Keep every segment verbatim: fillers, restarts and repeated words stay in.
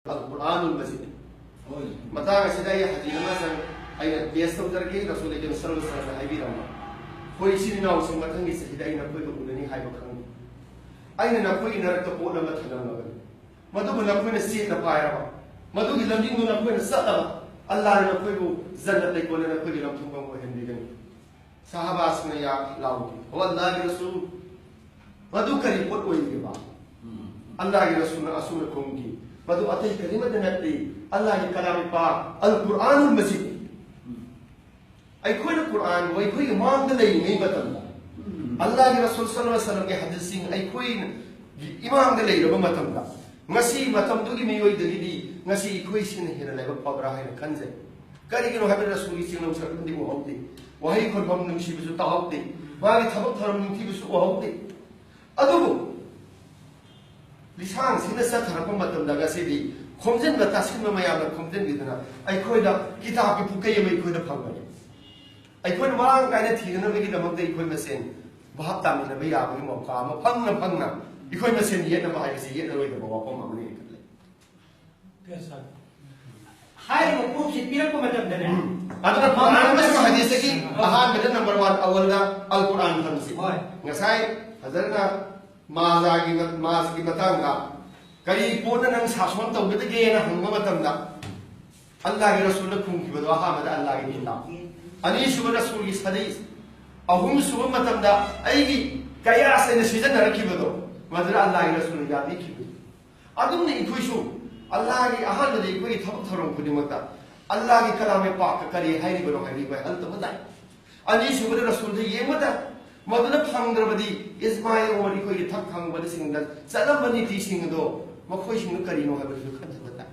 ꯑꯜ ꯀꯨꯔꯥꯟ ꯃꯁꯤꯗ꯫ ꯃꯇꯥꯡ ꯑꯁꯤꯗ ꯑꯩ ꯍꯖꯤꯔ ꯑꯃ ꯆꯪ-, ꯑꯩꯅ ꯇꯦꯁ ꯇꯧꯖꯔꯒꯦ꯫ ꯔꯁꯨꯜ ꯑꯀꯔꯝ ꯁꯜꯂꯜꯂꯥꯍꯨ ꯑꯂꯩꯍꯤ ꯋꯥꯁꯜꯂꯝꯅ ꯍꯥꯏꯕꯤꯔꯝꯕ, ꯑꯩꯈꯣꯏ ꯏꯆꯤꯜ ꯏꯅꯥꯎꯁꯤꯡ ꯃꯊꯪꯒꯤ ꯆꯍꯤꯗ ꯑꯩ ꯅꯈꯣꯏꯒ ꯎꯅꯅꯤ ꯍꯥꯏꯕ ꯈꯪꯏ꯫ ꯑꯩꯅ ꯅꯈꯣꯏꯒꯤ ꯅꯔꯛꯇ ꯄꯣꯠ ꯑꯃ ꯊꯅꯝꯂꯕꯅꯤ, ꯃꯗꯨꯕꯨ ꯅꯈꯣꯏꯅ ꯆꯦꯠꯅ ꯄꯥꯏꯔꯕ, ꯃꯗꯨꯒꯤ ꯂꯝꯖꯤꯡꯗꯨ ꯅꯈꯣꯏꯅ ꯆꯠꯂꯕ, ꯑꯜꯂꯥꯍꯅ ꯅꯈꯣꯏꯕꯨ ꯖꯟꯅꯠ ꯂꯩꯀꯣꯜꯗ ꯅꯈꯣꯏꯒꯤ ꯂꯝꯊꯨꯡꯐꯝ ꯑꯣꯏꯍꯟꯕꯤꯒꯅꯤ꯫ ꯁꯍꯥꯕꯥꯁꯤꯡꯅ ꯌꯥ ꯂꯥꯎꯈꯤ, "ꯑꯣ ꯑꯜꯂꯥꯍꯒꯤ ꯔꯁꯨꯜ, ꯃꯗꯨ ꯀꯔꯤ ꯄꯣꯠ ꯑꯣꯏꯒꯦꯕ?" ꯑꯜꯂꯥꯍꯒꯤ ꯔꯁꯨꯜꯅ ꯑꯁꯨꯝꯅ ꯈꯨꯝꯈꯤ, "ꯃꯗꯨ ꯑꯇꯩ ꯀꯔꯤꯃꯠꯇ ꯅꯠꯇꯦ, ꯑꯜꯂꯥꯍꯒꯤ ꯀꯂꯥꯝ ꯄꯥꯛ ꯑꯜ ꯀꯨꯔꯥꯟ ꯃꯖꯤꯗ꯫ ꯑꯩꯈꯣꯏꯅ ꯀꯨꯔꯥꯟꯕꯨ ꯑꯩꯈꯣꯏꯒꯤ ꯃꯥꯡꯗ ꯂꯩꯔꯤꯉꯩ ꯃꯇꯝꯗ, ꯑꯜꯂꯥꯍꯒꯤ ꯔꯁꯨꯜ ꯁꯜꯂꯜꯂꯥꯍꯨ ꯑꯂꯩꯍꯤ ꯋꯥꯁꯜꯂꯝꯒꯤ ꯍꯗꯤꯁꯁꯤꯡ ꯑꯩꯈꯣꯏꯒꯤ ꯏꯃꯥꯡꯗ ꯂꯩꯔꯕ ꯃꯇꯝꯗ, ꯉꯁꯤ ꯃꯇꯝꯗꯨꯒꯤ ꯃꯤꯑꯣꯏꯗꯒꯤꯗꯤ ꯉꯁꯤ ꯑꯩꯈꯣꯏꯁꯤꯅ ꯍꯦꯟꯅ ꯂꯥꯏꯕꯛ ꯐꯕ꯭ꯔꯥ ꯍꯥꯏꯅ ꯈꯟꯖꯩ꯫ ꯀꯔꯤꯒꯤꯅꯣ ꯍꯥꯏꯕꯗ ꯔꯁꯨꯜꯒꯤ ꯆꯤꯡꯂꯧ ꯁꯔꯨꯛ ꯑꯃꯗꯤ ꯎꯍꯧꯗꯦ, ꯋꯥꯍꯩ ꯈꯣꯟꯐꯝ ꯅꯨꯡꯁꯤꯕꯁꯨ ꯇꯥꯍꯧꯗꯦ, ꯃꯥꯒꯤ ꯊꯕꯛ ꯊꯧꯔꯝ ꯅꯤꯡꯊꯤꯕꯁꯨ ꯎꯍꯧꯗꯦ꯫ ꯑꯗꯨꯕꯨ ꯂꯤꯁꯥꯡꯁꯤꯅ ꯆꯠꯊꯔꯛꯄ ꯃꯇꯝꯗ ꯉꯁꯤꯗꯤ ꯈꯣꯝꯖꯤꯟꯕ ꯇꯥꯁꯤꯟꯕ ꯃꯌꯥꯝꯅ ꯈꯣꯝꯖꯤꯟꯕꯤꯗꯨꯅ ꯑꯩꯈꯣꯏꯗ ꯀꯤꯇꯥꯕꯀꯤ ꯄꯨꯀꯩ ꯑꯃ ꯑꯩꯈꯣꯏꯗ ꯐꯪꯕꯅꯤ꯫ ꯑꯩꯈꯣꯏꯅ ꯃꯔꯥꯡ ꯀꯥꯏꯅ ꯊꯤꯅꯅꯕꯒꯤꯗꯃꯛꯇ ꯑꯩꯈꯣꯏ ꯃꯁꯦꯟ ꯚꯥꯞ ꯇꯥꯃꯤꯟꯅꯕ ꯌꯥꯕꯒꯤ ꯃꯧꯀꯥ ꯑꯃ ꯐꯪꯅ ꯐꯪꯅ ꯑꯩꯈꯣꯏ ꯃꯁꯦꯟ ꯌꯦꯠꯅꯕ ꯍꯥꯏꯕꯁꯤ ꯌꯦꯠꯅꯔꯣꯏꯗꯕ ꯋꯥꯐꯝ ꯑꯃꯅꯤ ꯑꯩꯅ ꯈꯜꯂꯦ꯫ ꯍꯥꯏꯔꯤꯕ ꯄꯣꯠꯁꯤ ꯄꯤꯔꯛꯄ ꯃꯇꯝꯗꯅꯦ꯫ ꯑꯗꯨꯅ ꯀꯨꯔꯥꯟ ꯑꯃꯁꯨꯡ ꯍꯗꯤꯁꯇꯒꯤ ꯑꯍꯥꯟꯕꯗ ꯅꯝꯕꯔ ꯋꯥꯟ ꯑꯋꯜꯗ ꯑꯜ ꯀꯨꯔꯥꯟ ꯊꯝꯁꯤ꯫ ꯍꯣꯏ꯫ ꯉꯁꯥꯏ ꯍꯖꯔꯠꯅ ꯃꯥꯖꯥꯒꯤ ꯃ-, ꯃꯥꯖꯒꯤ ꯃꯇꯥꯡꯗ ꯀꯔꯤ ꯄꯣꯠꯅ ꯅꯪ ꯁꯥꯁꯣꯟ ꯇꯧꯒꯗꯒꯦꯅ ꯍꯪꯕ ꯃꯇꯝꯗ ꯑꯜꯂꯥꯍꯒꯤ ꯔꯁꯨꯜꯅ ꯈꯨꯝꯈꯤꯕꯗꯣ ꯑꯍꯥꯟꯕꯗ ꯑꯜꯂꯥꯍꯒꯤ ꯀꯤꯇꯥꯕ, ꯑꯅꯤꯁꯨꯕ ꯔꯁꯨꯜꯒꯤ ꯍꯗꯤꯁ, ꯑꯍꯨꯝꯁꯨꯕ ꯃꯇꯝꯗ ꯑꯩꯒꯤ ꯀꯌꯥꯁ ꯑꯩꯅ ꯁꯤꯖꯤꯟꯅꯔꯛꯈꯤꯕꯗꯣ ꯃꯗꯨꯗ ꯑꯜꯂꯥꯍꯒꯤ ꯔꯁꯨꯜꯅ ꯌꯥꯕꯤꯈꯤꯕꯗꯣ꯫ ꯑꯗꯨꯝꯅ ꯑꯩꯈꯣꯏꯁꯨ ꯑꯜꯂꯥꯍꯒꯤ ꯑꯍꯥꯟꯕꯗ ꯑꯩꯈꯣꯏꯒꯤ ꯊꯕꯛ ꯊꯧꯔꯝ ꯈꯨꯗꯤꯡꯃꯛꯇ ꯑꯜꯂꯥꯍꯒꯤ ꯀꯂꯥꯝ ꯄꯥꯛꯀ ꯀꯔꯤ ꯍꯥꯏꯔꯤꯕꯅꯣ ꯍꯥꯏꯕꯒꯤ ꯋꯥꯍꯪ ꯇꯧꯕ ꯇꯥꯏ꯫ ꯑꯅꯤꯁꯨꯕꯗ ꯔꯁꯨꯜꯗ ꯌꯦꯡꯕ ꯇꯥꯏ꯫ ꯃꯗꯨꯅ ꯐꯪꯗ꯭ꯔꯕꯗꯤ ꯏꯁꯃꯥꯏꯜ ꯑꯣꯃꯔ ꯑꯩꯈꯣꯏꯒꯤ ꯊꯛ ꯊꯪꯕꯗꯁꯤꯡꯗ ꯆꯠꯂꯝꯕ ꯅꯤꯇꯤꯁꯤꯡ ꯑꯗꯣ ꯃꯈꯣꯏꯁꯤꯡꯗꯨ ꯀꯔꯤꯅꯣ ꯍꯥꯏꯕꯗꯨꯁꯨ ꯈꯟꯊꯕ ꯇꯥꯏ꯫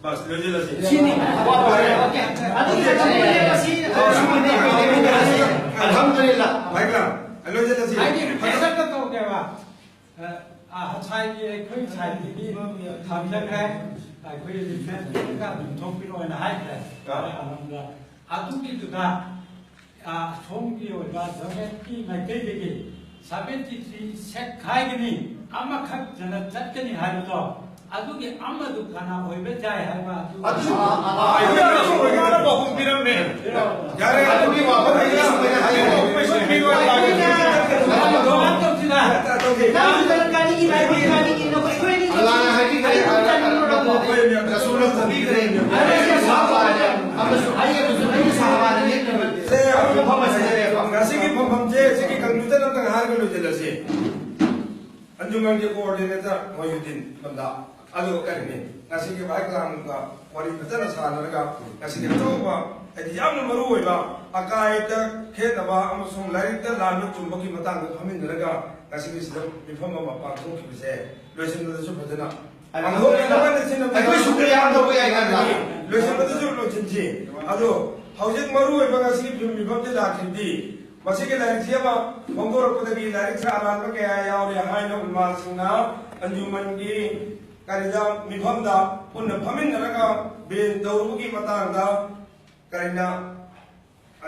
ꯕꯁ, ꯂꯣꯏꯁꯤꯜꯂꯁꯤ꯫ ꯁꯤꯅꯤ ꯋꯥ ꯂꯣꯏꯔꯦ꯫ ꯑꯗꯨꯗꯤ ꯑꯗꯨꯗꯤ ꯃꯁꯤ ꯑꯜꯍꯝꯗꯨꯂꯤꯜꯂꯥꯍ꯫ ꯚꯥꯏ ꯒ꯭ꯔꯥꯝ, ꯂꯣꯏꯁꯤꯜꯂꯁꯤ꯫ ꯍꯥꯏꯗꯤ ꯍꯦꯛꯇ ꯇꯧꯗꯦꯕ꯫ ꯑ, ꯉꯁꯥꯏꯒꯤ ꯑꯩꯈꯣꯏ ꯁꯥꯏꯠꯇꯒꯤ ꯊꯝꯖꯈ꯭ꯔꯦ꯫ ꯑꯩꯈꯣꯏ ꯔꯤꯐ꯭ꯔꯦꯁꯃꯦꯟꯠꯀ ꯑꯗꯨꯝ ꯊꯣꯛꯄꯤꯔꯣꯅ ꯍꯥꯏꯈ꯭ꯔꯦ꯫ ꯑꯥ꯫ ꯑꯗꯣꯝꯗ ꯑꯗꯨꯒꯤꯗꯨꯗ, ꯑ, ꯁꯣꯝꯒꯤ ꯑꯣꯏꯕ ꯖꯒꯠꯀꯤ ꯃꯥꯏꯀꯩꯗꯒꯤ ꯁꯚꯦꯟꯇꯤ ꯊ꯭ꯔꯤ ꯁꯦꯠ ꯈꯥꯏꯒꯅꯤ, ꯑꯃꯈꯛ ꯖꯟꯅꯠ ꯆꯠꯀꯅꯤ ꯍꯥꯏꯕꯗꯣ ꯑꯗꯨꯒꯤ ꯑꯃꯗꯨ ꯀꯅꯥ ꯑꯣꯏꯕ ꯌꯥꯏ ꯍꯥꯏꯕ ꯑꯗꯨ ꯑꯗꯨꯁꯨ ꯑꯩꯈꯣꯏꯅꯁꯨ ꯑꯣꯏꯅ ꯄꯥꯎꯈꯨꯝ ꯄꯤꯔꯝꯃꯦ꯫ ꯌꯥꯔꯦ, ꯑꯗꯨꯒꯤ ꯋꯥꯐꯝ ꯑꯩ ꯁꯨꯃꯥꯏꯅ ꯍꯥꯏꯖꯒꯦ꯫ ꯑꯩꯈꯣꯏ ꯃꯤꯑꯣꯏ ꯂꯥꯛꯑꯦ꯫ ꯀꯃꯥꯏꯅ ꯇꯧꯁꯤꯔ? ꯅꯪꯁꯨ ꯀꯔꯤꯒꯤ ꯂꯥꯏꯕꯛ ꯏꯕꯥꯅꯤꯒꯤ ꯅꯈꯣꯏ ꯑꯩꯈꯣꯏ ꯑꯅꯤ ꯑꯂꯥꯅ ꯍꯥꯏꯕꯤꯈ꯭ꯔꯦ, ꯑꯩꯈꯣꯏ ꯆꯥꯅꯤꯡꯕ꯭ꯔꯣ? ꯑꯩꯈꯣꯏ ꯔꯁꯨꯜꯅ ꯊꯝꯕꯤꯈ꯭ꯔꯦ꯫ ꯑꯔꯦ, ꯁꯥꯕ ꯍꯥꯏꯔꯦ꯫ ꯑꯃꯁꯨ ꯑꯩ ꯑꯃꯁꯨ ꯑꯩ ꯁꯥꯕ ꯍꯥꯏꯔꯦ꯫ ꯁꯦ, ꯑꯗꯨ ꯐꯝꯃꯁꯦ꯫ ꯉꯁꯤꯒꯤ ꯐꯝꯐꯝꯁꯦ ꯁꯤꯒꯤ ꯀꯟꯐ꯭ꯌꯨꯖꯟ ꯑꯝꯇꯪ ꯍꯥꯏꯔꯒ ꯂꯣꯏꯁꯤꯜꯂꯁꯤ꯫ ꯑꯟꯖꯨꯃꯟꯒꯤ ꯀꯣꯑꯣꯔꯗꯤꯅꯦꯇꯔ ꯃꯣꯍꯤꯎꯗꯤꯟ ꯄꯟꯗꯥ, ꯑꯗꯨ ꯀꯔꯤꯅꯤ, ꯉꯁꯤꯒꯤ ꯚꯥꯏ ꯀꯂꯥꯝꯒ ꯋꯥꯔꯤ ꯐꯖꯅ ꯁꯥꯟꯅꯔꯒ ꯉꯁꯤꯒꯤ ꯑꯆꯧꯕ, ꯍꯥꯏꯗꯤ ꯌꯥꯝꯅ ꯃꯔꯨ ꯑꯣꯏꯕ ꯑꯀꯥꯏꯗ ꯈꯦꯠꯅꯕ ꯑꯃꯁꯨꯡ ꯂꯥꯏꯔꯤꯛꯇ ꯂꯥꯟꯕ ꯆꯨꯝꯕꯒꯤ ꯃꯇꯥꯡꯗ ꯐꯝꯃꯤꯟꯅꯔꯒ ꯉꯁꯤꯒꯤ ꯁꯤꯗ ꯃꯤꯐꯝ ꯑꯃ ꯄꯥꯡꯊꯣꯛꯈꯤꯕꯁꯦ ꯂꯣꯏꯁꯤꯟꯕꯗꯁꯨ ꯐꯖꯅ ꯄꯥꯡꯊꯣꯛꯃꯤꯟꯅꯕ ꯅꯤꯡꯁꯤꯡꯅꯕ ꯑꯩꯈꯣꯏ ꯁꯨꯀ꯭ꯔꯤꯌꯥ ꯇꯧꯕ ꯌꯥꯏ ꯀꯥꯟꯗ꯫ ꯂꯣꯏꯁꯤꯟꯕꯗꯁꯨ ꯂꯣꯏꯁꯤꯟꯁꯤ꯫ ꯑꯗꯣ ꯍꯧꯖꯤꯛ ꯃꯔꯨ ꯑꯣꯏꯕ ꯉꯁꯤꯒꯤ ꯐꯤꯂꯝ ꯃꯤꯐꯝꯁꯦ ꯂꯥꯛꯈꯤꯕꯗꯤ ꯃꯁꯤꯒꯤ ꯂꯥꯏꯔꯤꯛꯁꯤ ꯑꯃ ꯐꯣꯡꯗꯣꯔꯛꯄꯗꯒꯤ ꯂꯥꯏꯔꯤꯛꯁꯦ ꯑꯔꯥꯟꯕ ꯀꯌꯥ ꯌꯥꯎꯔꯦ ꯍꯥꯏꯅ ꯎꯂꯃꯥꯁꯤꯡꯅ ꯑꯟꯖꯨꯃꯟꯒꯤ ꯀꯔꯤꯗ ꯃꯤꯐꯝꯗ ꯄꯨꯟꯅ ꯐꯝꯃꯤꯟꯅꯔꯒ ꯕꯦꯟ ꯇꯧꯔꯨꯕꯒꯤ ꯃꯇꯥꯡꯗ ꯀꯔꯤꯅ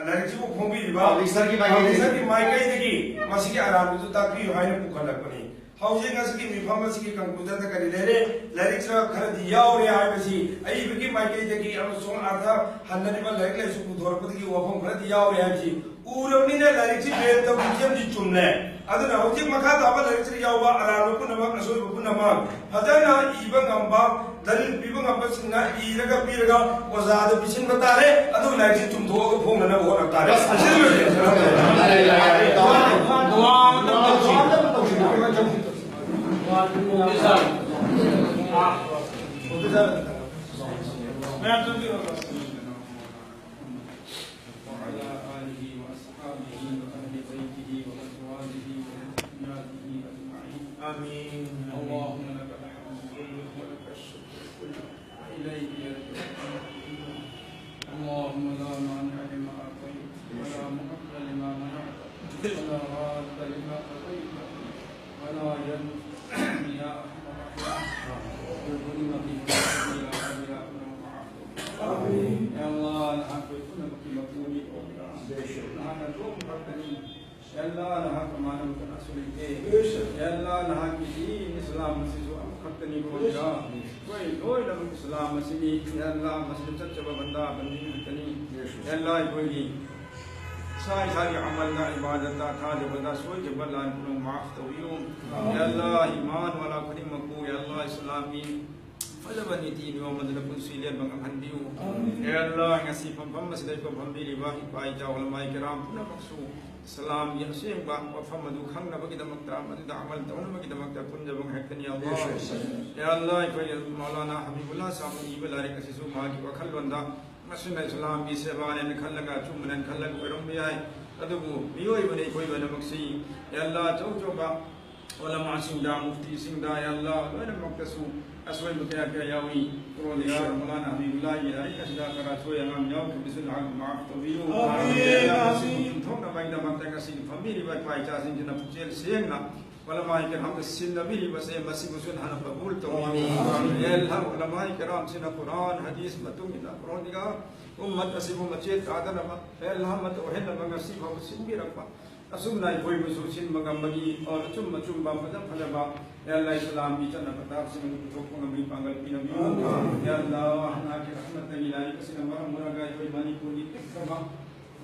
ꯂꯥꯏꯔꯤꯛꯁꯤꯕꯨ ꯐꯣꯡꯕꯤꯔꯤꯕ ꯄꯕ꯭ꯂꯤꯁꯔꯒꯤ ꯃꯥꯏꯀꯩꯗꯒꯤ꯫ ꯄꯕ꯭ꯂꯤꯁꯔꯒꯤ ꯃꯥꯏꯀꯩꯗꯒꯤ ꯃꯁꯤꯒꯤ ꯑꯔꯥꯟꯕꯗꯨ ꯇꯥꯛꯄꯤꯌꯨ ꯍꯥꯏꯅ ꯄꯨꯈꯠꯂꯛꯄꯅꯤ꯫ ꯍꯧꯖꯤꯛ ꯉꯁꯤꯒꯤ ꯃꯤꯐꯝ ꯑꯁꯤꯒꯤ ꯀꯟꯀ꯭ꯂꯨꯖꯟꯗ ꯀꯔꯤ ꯂꯩꯔꯦ? ꯂꯥꯏꯔꯤꯛꯁꯤꯗ ꯈꯔꯗꯤ ꯌꯥꯎꯔꯦ ꯍꯥꯏꯕꯁꯤ ꯑꯏꯕꯒꯤ ꯃꯥꯏꯀꯩꯗꯒꯤ ꯑꯃꯁꯨꯡ ꯑꯥꯔꯊ ꯍꯟꯅꯔꯤꯕ ꯂꯥꯏꯔꯤꯛ ꯂꯥꯏꯁꯨ ꯄꯨꯊꯣꯔꯛꯄꯗꯒꯤ ꯋꯥꯐꯝ ꯈꯔꯗꯤ ꯌꯥꯎꯔꯦ ꯍꯥꯏꯕꯁꯤ ꯎꯔꯕꯅꯤꯅ ꯂꯥꯏꯔꯤꯛꯁꯤ ꯕꯦꯟ ꯇꯧꯈꯤꯕꯁꯤꯃꯗꯤ ꯆꯨꯝꯂꯦ꯫ ꯑꯗꯨꯅ ꯍꯧꯖꯤꯛ ꯃꯈꯥ ꯇꯥꯕ ꯂꯥꯏꯔꯤꯛꯁꯤꯗ ꯌꯥꯎꯕ ꯑꯔꯥꯟꯕ ꯄꯨꯝꯅꯃꯛ, ꯑꯁꯣꯏꯕ ꯄꯨꯝꯅꯃꯛ ꯐꯖꯅ ꯏꯕ ꯉꯝꯕ, ꯗꯂꯤꯜ ꯄꯤꯕ ꯉꯝꯕꯁꯤꯡꯅ ꯏꯔꯒ ꯄꯤꯔꯒ ꯑꯣꯖꯥꯗ ꯄꯤꯁꯤꯟꯕ ꯇꯥꯔꯦ꯫ ꯑꯗꯨ ꯂꯥꯏꯔꯤꯛꯁꯤ ꯆꯨꯝꯊꯣꯛꯑꯒ ꯐꯣꯡꯅꯅꯕ ꯍꯣꯠꯅꯕ ꯇꯥꯔꯦ꯫ ꯑꯁꯤꯗ ꯂꯣꯏꯁꯤꯟꯖꯔꯒꯦ꯫ ꯃꯌꯥꯝ ꯆꯪꯕꯤꯔꯣ꯫ وعلى آله وأصحابه وأهل بيته وأزواجه وذرياته أجمعين. آمين. اللهم لك الحمد كله ولك الشكر كله وإليك يرجع الأمر كله. اللهم لا مانع لما أعطيت ولا معطي لما منعت ولا راد لما قضيت ولا ينفع يا أرحم الراحمين. يا Allah, ꯅꯍꯥꯛ ꯑꯩꯈꯣꯏ ꯄꯨꯝꯅꯃꯛꯀꯤ ꯃꯄꯨꯅꯤ꯫ ꯅꯍꯥꯛꯅ ꯑꯗꯨꯝ ꯈꯛꯇꯅꯤ꯫ ꯌꯥ ꯑꯜꯂꯥꯍ, ꯅꯍꯥꯛꯀ ꯃꯥꯟꯅꯕ ꯀꯅꯥꯁꯨ ꯂꯩꯇꯦ꯫ ꯌꯥ ꯑꯜꯂꯥꯍ, ꯅꯍꯥꯛꯀꯤ ꯗꯤꯟ ꯏꯁꯂꯥꯝ ꯑꯁꯤꯁꯨ ꯑꯃꯈꯛꯇꯅꯤ꯫ ꯏꯁꯂꯥꯝ ꯑꯁꯤꯅꯤ꯫ ꯌꯥ ꯑꯜꯂꯥꯍ, ꯃꯁꯤꯗ ꯆꯠꯆꯕ ꯕꯟꯗꯥ ꯕꯟꯗꯤ ꯉꯥꯛꯇꯅꯤ꯫ ꯌꯥ ꯑꯜꯂꯥꯍ, ꯑꯩꯈꯣꯏꯒꯤ ꯏꯁꯥ ꯏꯁꯥꯒꯤ ꯑꯃꯜꯗ, ꯏꯕꯥꯗꯠꯇ, ꯊꯥꯖꯕꯗ ꯁꯣꯏꯈꯤꯕ ꯂꯥꯟ ꯄꯨꯝꯅꯃꯛ ꯃꯥꯐ ꯇꯧꯕꯤꯌꯨ꯫ ꯌꯥ ꯑꯜꯂꯥꯍ, ꯏꯃꯥꯟ ꯋꯥꯂꯥ ꯈꯨꯗꯤꯡꯃꯛꯄꯨ, ꯌꯥ ꯑꯜꯂꯥꯍ, ꯏꯁꯂꯥꯝꯒꯤ ꯐꯖꯕ ꯅꯤꯇꯤ ꯅꯤꯌꯣꯝ ꯑꯗꯨꯗ ꯄꯨꯟꯁꯤ ꯂꯦꯟꯕ ꯉꯝꯍꯟꯕꯤꯌꯨ꯫ ꯌꯥ ꯑꯜꯂꯥꯍ, ꯉꯁꯤ ꯐꯝꯐꯝ ꯑꯁꯤꯗ ꯑꯩꯈꯣꯏ ꯐꯝꯕꯤꯔꯤꯕ ꯏꯄꯥ ꯏꯆꯥ ꯎꯂꯃꯥꯏ ꯀꯤꯔꯥꯝ ꯄꯨꯝꯅꯃꯛꯁꯨ ꯏꯁꯂꯥꯝꯒꯤ ꯑꯁꯦꯡꯕ ꯋꯥꯐꯝ ꯑꯗꯨ ꯈꯪꯅꯕꯒꯤꯗꯃꯛꯇ, ꯃꯗꯨꯗ ꯑꯃꯜ ꯇꯧꯅꯕꯒꯤꯗꯃꯛꯇ ꯄꯨꯟꯖꯕ ꯉꯥꯏꯍꯥꯛꯇꯅꯤ꯫ ꯌꯥ ꯑꯜꯂꯥꯍ, ꯌꯥ ꯑꯜꯂꯥꯍ, ꯑꯩꯈꯣꯏꯒꯤ ꯃꯧꯂꯥꯅꯥ ꯍꯕꯤꯕꯨꯜꯂꯥꯍ ꯁꯥꯍꯕꯅ ꯏꯕ ꯂꯥꯏꯔꯤꯛ ꯑꯁꯤꯁꯨ ꯃꯍꯥꯛꯀꯤ ꯋꯥꯈꯜꯂꯣꯟꯗ ꯃꯁꯤꯅ ꯏꯁꯂꯥꯝꯒꯤ ꯁꯦꯕꯥꯅꯦꯅ ꯈꯜꯂꯒ, ꯑꯆꯨꯝꯕꯅꯦꯅ ꯈꯜꯂꯒ ꯑꯣꯏꯔꯝꯕ ꯌꯥꯏ꯫ ꯑꯗꯨꯕꯨ ꯃꯤꯑꯣꯏꯕꯅ ꯑꯩꯈꯣꯏ ꯂꯣꯏꯅꯃꯛꯁꯤ, ꯌꯥ ꯑꯜꯂꯥꯍ, ꯑꯆꯧ ꯑꯆꯧꯕ ꯎꯂꯃꯥꯁꯤꯡꯗ, ꯃꯨꯐꯇꯤꯁꯤꯡꯗ, ꯌꯥ ꯑꯜꯂꯥꯍ, ꯂꯣꯏꯅꯃꯛꯇꯁꯨ ꯑꯁꯣꯏꯕ ꯀꯌꯥ ꯀꯌꯥ ꯌꯥꯎꯏ꯫ ꯄꯔꯣꯗꯤꯒꯥꯔ ꯃꯧꯂꯥꯅꯥ ꯍꯕꯤꯕꯨꯜꯂꯥꯍꯒꯤ ꯂꯥꯏꯔꯤꯛ ꯑꯁꯤꯗ ꯈꯔ ꯑꯁꯣꯏ ꯑꯉꯥꯝ ꯌꯥꯎꯈꯤꯕꯁꯨ ꯅꯍꯥꯛꯅ ꯃꯥꯐ ꯇꯧꯕꯤꯌꯨ꯫ ꯑꯃꯤꯟ, ꯌꯥ ꯑꯜꯂꯥꯍ, ꯃꯁꯤꯕꯨ ꯑꯃꯤꯟ꯫ ꯌꯨꯝꯊꯣꯛꯅꯕꯒꯤꯗꯃꯛꯇ ꯉꯁꯤꯒꯤ ꯐꯝꯕꯤꯔꯤꯕ ꯏꯄꯥ ꯏꯆꯥꯁꯤꯡꯁꯤꯅ ꯄꯨꯛꯆꯦꯜ ꯁꯦꯡꯅ ꯎꯂꯃꯥꯏ ꯀꯤꯔꯥꯝꯗ ꯁꯤꯟꯅꯕꯤꯔꯤꯕꯁꯦ, ꯃꯁꯤꯕꯨꯁꯨ ꯅꯍꯥꯛꯅ ꯀꯕꯨꯜ ꯇꯧꯕꯤꯌꯨ꯫ ꯑꯃꯤꯟ꯫ ꯌꯥ ꯑꯜꯂꯥꯍ, ꯎꯂꯃꯥꯏ ꯀꯤꯔꯥꯝꯁꯤꯅ ꯀꯨꯔꯥꯟ, ꯍꯗꯤꯁ ꯃꯇꯨꯡ ꯏꯟꯅ ꯄꯔꯣꯗꯤꯒꯥꯔ ꯎꯝꯃꯠ ꯑꯁꯤꯕꯨ ꯃꯆꯦꯠ ꯇꯥꯗꯅꯕ, ꯌꯥ ꯑꯜꯂꯥꯍ, ꯑꯃꯠꯇ ꯑꯣꯏꯍꯟꯅꯕ ꯉꯁꯤ ꯐꯥꯎꯕ ꯁꯤꯟꯕꯤꯔꯛꯄ, ꯑꯁꯨꯝꯅ ꯑꯩꯈꯣꯏꯕꯨꯁꯨ ꯁꯤꯟꯕ ꯉꯝꯕꯒꯤ, ꯑꯣꯔ ꯑꯆꯨꯝ ꯑꯆꯨꯝꯕ, ꯐꯖ ꯐꯖꯕ, ꯌꯥ ꯑꯜꯂꯥꯍ, ꯏꯁꯂꯥꯝꯒꯤ ꯆꯠꯅ ꯄꯊꯥꯞꯁꯤꯡ ꯑꯗꯨ ꯄꯨꯊꯣꯛꯄ ꯉꯝꯕꯒꯤ ꯄꯥꯡꯒꯜ ꯄꯤꯅꯕꯤꯌꯨ꯫ ꯌꯥ ꯑꯜꯂꯥꯍ, ꯅꯍꯥꯛꯀꯤ ꯔꯍꯃꯠꯇꯒꯤ ꯂꯥꯏꯔꯤꯛ ꯑꯁꯤꯅ ꯃꯔꯝ ꯑꯣꯏꯔꯒ ꯑꯩꯈꯣꯏ ꯃꯅꯤꯄꯨꯔꯒꯤ ꯄꯤꯛꯈ꯭ꯔꯕ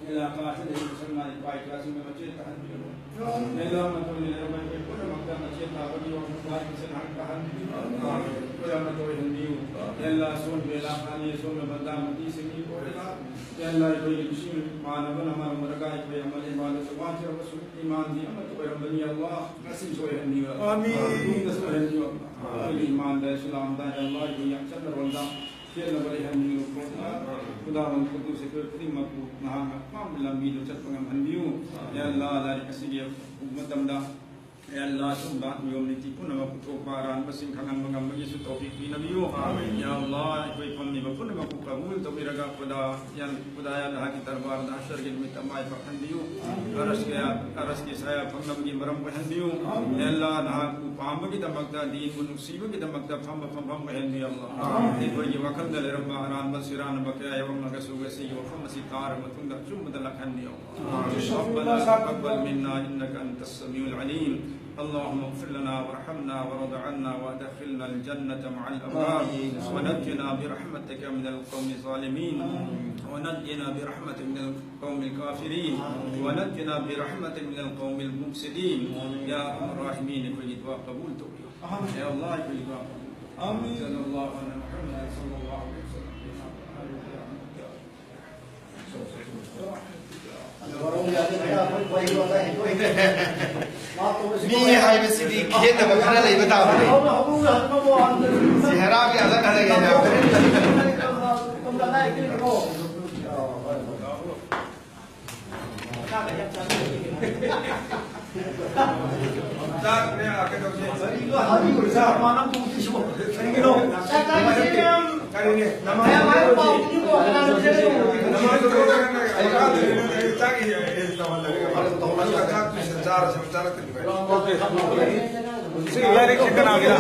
ꯏꯂꯥꯀꯥ ꯑꯁꯤꯗ ꯂꯩꯔꯤꯕ ꯁꯪꯒꯥꯏ ꯏꯄꯥ ꯏꯆꯥꯁꯤꯡꯗ ꯃꯆꯦꯠ ꯇꯥꯍꯟꯕꯤꯔꯝꯃꯨ꯫ ꯌꯥ ꯑꯜꯂꯥꯍ, ꯃꯇꯝ ꯂꯩꯔꯕ ꯑꯩꯈꯣꯏ ꯄꯨꯝꯅꯃꯛꯇ ꯃꯆꯦꯠ ꯇꯥꯕꯒꯤ ꯋꯥꯈꯜ ꯂꯥꯏ ꯃꯁꯦꯟ ꯍꯥꯏ ꯇꯥꯍꯟꯕꯤꯌꯨ꯫ ꯑꯩꯈꯣꯏ ꯑꯃꯠꯇ ꯑꯣꯏꯍꯟꯕꯤꯌꯨ꯫ ꯌꯥ ꯑꯜꯂꯥꯍ, ꯑꯁꯣꯟꯕ ꯏꯂꯥꯀꯥꯅꯤ, ꯑꯁꯣꯟꯕ ꯕꯟꯗꯥ ꯃꯇꯤꯁꯤꯡꯒꯤ ꯑꯣꯏꯔꯒ, ꯌꯥ ꯑꯜꯂꯥꯍ, ꯑꯩꯈꯣꯏꯒꯤ ꯂꯨꯆꯤꯡ ꯏꯃꯥꯟꯅꯕꯅ ꯃꯔꯝ ꯑꯣꯏꯔꯒ ꯑꯩꯈꯣꯏ ꯑꯃꯜ ꯏꯕꯥꯗꯠꯁꯨ ꯋꯥꯖꯔꯕꯁꯨ ꯏꯃꯥꯟꯗꯤ ꯑꯃꯠꯇ ꯑꯣꯏꯔꯝꯕꯅꯤ꯫ ꯌꯥ ꯑꯜꯂꯥꯍ, ꯉꯁꯤꯁꯨ ꯑꯣꯏꯍꯟꯕꯤꯌꯨ꯫ ꯑꯃꯤꯟ꯫ ꯃꯇꯨꯡꯗꯁꯨ ꯑꯣꯏꯍꯟꯕꯤꯌꯨ꯫ ꯑꯩꯈꯣꯏꯒꯤ ꯏꯃꯥꯟꯗ, ꯏꯁꯂꯥꯝꯗ, ꯌꯥ ꯑꯜꯂꯥꯍ, ꯑꯩꯈꯣꯏ ꯌꯥꯝ ꯆꯠꯅꯔꯣꯝꯗ ꯈꯦꯠꯅꯕ ꯂꯩꯍꯟꯕꯤꯌꯨ꯫ ꯈꯨꯗꯥ ꯋꯥꯟ ꯈꯨꯗꯨꯁꯦ ꯑꯩꯈꯣꯏ ꯈꯨꯗꯤꯡꯃꯛꯄꯨ ꯅꯍꯥꯛꯅ ꯑꯄꯥꯝꯕ ꯂꯝꯕꯤꯗ ꯆꯠꯄ ꯉꯝꯍꯟꯕꯤꯌꯨ꯫ ꯌꯥ ꯑꯜꯂꯥꯍ, ꯂꯥꯏꯔꯤꯛ ꯑꯁꯤꯒꯤ ꯃꯇꯝꯗ, ꯌꯥ ꯑꯜꯂꯥꯍ, ꯑꯆꯨꯝꯕ ꯅꯤꯌꯣꯝ ꯅꯤꯇꯤ ꯄꯨꯝꯅꯃꯛ ꯄꯨꯊꯣꯛꯄ ꯑꯔꯥꯟꯕꯁꯤꯡ ꯈꯪꯍꯟꯕ ꯉꯝꯕꯒꯤꯁꯨ ꯇꯧꯐꯤꯛ ꯄꯤꯅꯕꯤꯌꯨ꯫ ꯌꯥ ꯑꯜꯂꯥꯍ, ꯑꯩꯈꯣꯏ ꯐꯝꯃꯤꯕ ꯄꯨꯝꯅꯃꯛꯄꯨ ꯀꯕꯨꯜ ꯇꯧꯕꯤꯔꯒ ꯈꯨꯗꯥ, ꯌꯥ ꯈꯨꯗꯥ, ꯌꯥ ꯑꯜꯂꯥꯍꯒꯤ ꯗꯔꯕꯥꯔꯗ ꯍꯁꯔꯒꯤ ꯅꯨꯃꯤꯠꯇ ꯃꯥꯏ ꯄꯥꯛꯍꯟꯕꯤꯌꯨ꯫ ꯑꯔꯁꯀꯤ, ꯑꯔꯁꯀꯤ ꯁꯥꯌꯥ ꯐꯪꯅꯕꯒꯤ ꯃꯔꯝ ꯑꯣꯏꯍꯟꯕꯤꯌꯨ꯫ ꯌꯥ ꯑꯜꯂꯥꯍ, ꯅꯍꯥꯛꯄꯨ ꯄꯥꯝꯕꯒꯤꯗꯃꯛꯇ, ꯗꯤꯟꯕꯨ ꯅꯨꯡꯁꯤꯕꯒꯤꯗꯃꯛꯇ ꯐꯝꯕ ꯐꯝꯐꯝ ꯑꯣꯏꯍꯟꯕꯤꯌꯨ꯫ ꯌꯥ ꯑꯜꯂꯥꯍ, ꯑꯩꯈꯣꯏꯒꯤ ꯋꯥꯈꯜꯗ ꯂꯩꯔꯝꯕ ꯑꯔꯥꯟꯕ ꯁꯤꯔꯥꯟꯅꯕ ꯀꯌꯥ ꯌꯥꯎꯔꯝꯂꯒꯁꯨ ꯉꯁꯤꯒꯤ ꯋꯥꯐꯝ ꯑꯁꯤ ꯇꯥꯔꯕ ꯃꯇꯨꯡꯗ ꯑꯆꯨꯝꯕꯗ ꯂꯥꯛꯍꯟꯕꯤꯌꯨ꯫ ربنا تقبل منا إنك أنت السميع العليم اللهم اغفر لنا وارحمنا وارض عنا وأدخلنا الجنة مع الأبرار. آمين. ونجنا برحمتك من القوم الظالمين. آمين. ونجنا برحمتك من القوم الكافرين. آمين. ونجنا برحمتك من القوم المفسدين. آمين. يا أرحم الراحمين، کوئی دعا قبول تو کر. آمين. يا الله، کوئی دعا قبول تو کر. آمين. صلى الله على محمد صلى الله عليه وسلم. ꯃꯤ ꯍꯥꯏꯕꯁꯤꯗꯤ ꯈꯦꯠꯅꯕ ꯈꯔ ꯂꯩꯕ ꯇꯥꯕꯅꯤ꯫ ꯁꯦꯍꯔꯥꯒꯤ ꯑꯂꯛ ꯑꯂꯛ ꯌꯥꯎꯈ꯭ꯔꯦ꯫ ꯁꯤ ꯂꯥꯏꯔꯤꯛꯁꯤ ꯀꯅꯥꯒꯤꯔ?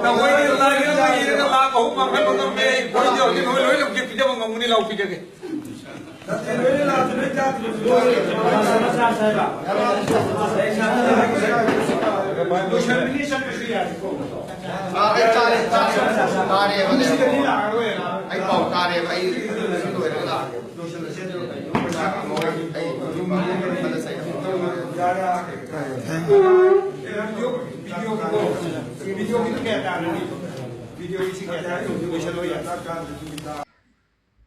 ꯅꯈꯣꯏꯗꯤ ꯂꯥꯏꯔꯤꯛ ꯑꯃ ꯏꯔꯒ ꯂꯥꯛ ꯑꯍꯨꯝ ꯃꯥꯡꯍꯟꯕ ꯉꯝꯃꯦ꯫ ꯑꯩꯈꯣꯏꯗꯤ ꯍꯧꯖꯤꯛ ꯅꯈꯣꯏ ꯂꯣꯏꯅꯃꯛꯀꯤ ꯄꯤꯖꯕ ꯉꯝꯒꯅꯤ꯫ ꯂꯥꯎ ꯄꯤꯖꯒꯦ꯫ ꯑꯥ, ꯑꯩ ꯆꯥꯔꯦ, ꯆꯥꯔꯦ꯫ ꯇꯥꯔꯦꯕ꯫ ꯑꯩ ꯄꯥꯎ ꯇꯥꯔꯦꯕ꯫ ꯑꯩ ꯁꯤ ꯂꯣꯏꯔꯒ ꯂꯥꯛꯑꯒꯦ꯫ ꯑꯩ ꯌꯨꯝ ꯍꯜꯂ ꯆꯠꯂꯒꯦ꯫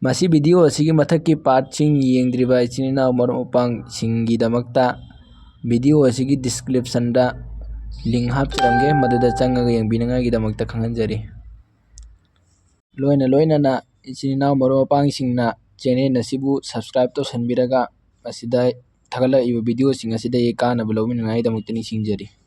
ꯃꯁꯤ video ꯑꯁꯤꯒꯤ ꯃꯊꯛꯀꯤ partꯁꯤꯡ ꯌꯦꯡꯗ꯭ꯔꯤꯕ ꯏꯆꯤꯟ ꯏꯅꯥꯎ ꯃꯔꯨꯞ ꯃꯄꯥꯡꯁꯤꯡꯒꯤꯗꯃꯛꯇ video ꯑꯁꯤꯒꯤ descriptionꯗ link ꯍꯥꯞꯆꯔꯝꯒꯦ, ꯃꯗꯨꯗ ꯆꯪꯉꯒ ꯌꯦꯡꯕꯤꯅꯉꯥꯏꯒꯤꯗꯃꯛꯇ ꯈꯪꯍꯟꯖꯔꯤ꯫ ꯂꯣꯏꯅ ꯂꯣꯏꯅꯅ ꯏꯆꯤꯟ ꯏꯅꯥꯎ ꯃꯔꯨꯞ ꯃꯄꯥꯡꯁꯤꯡꯅ channel ꯑꯁꯤꯕꯨ subscribe ꯇꯧꯁꯟꯕꯤꯔꯒ ꯃꯁꯤꯗ ꯊꯥꯒꯠꯂꯛꯏꯕ videoꯁꯤꯡ ꯑꯁꯤꯗꯒꯤ ꯀꯥꯟꯅꯕ ꯂꯧꯃꯤꯟꯅꯉꯥꯏꯒꯤꯗꯃꯛꯇ ꯅꯤꯡꯁꯤꯡꯖꯔꯤ꯫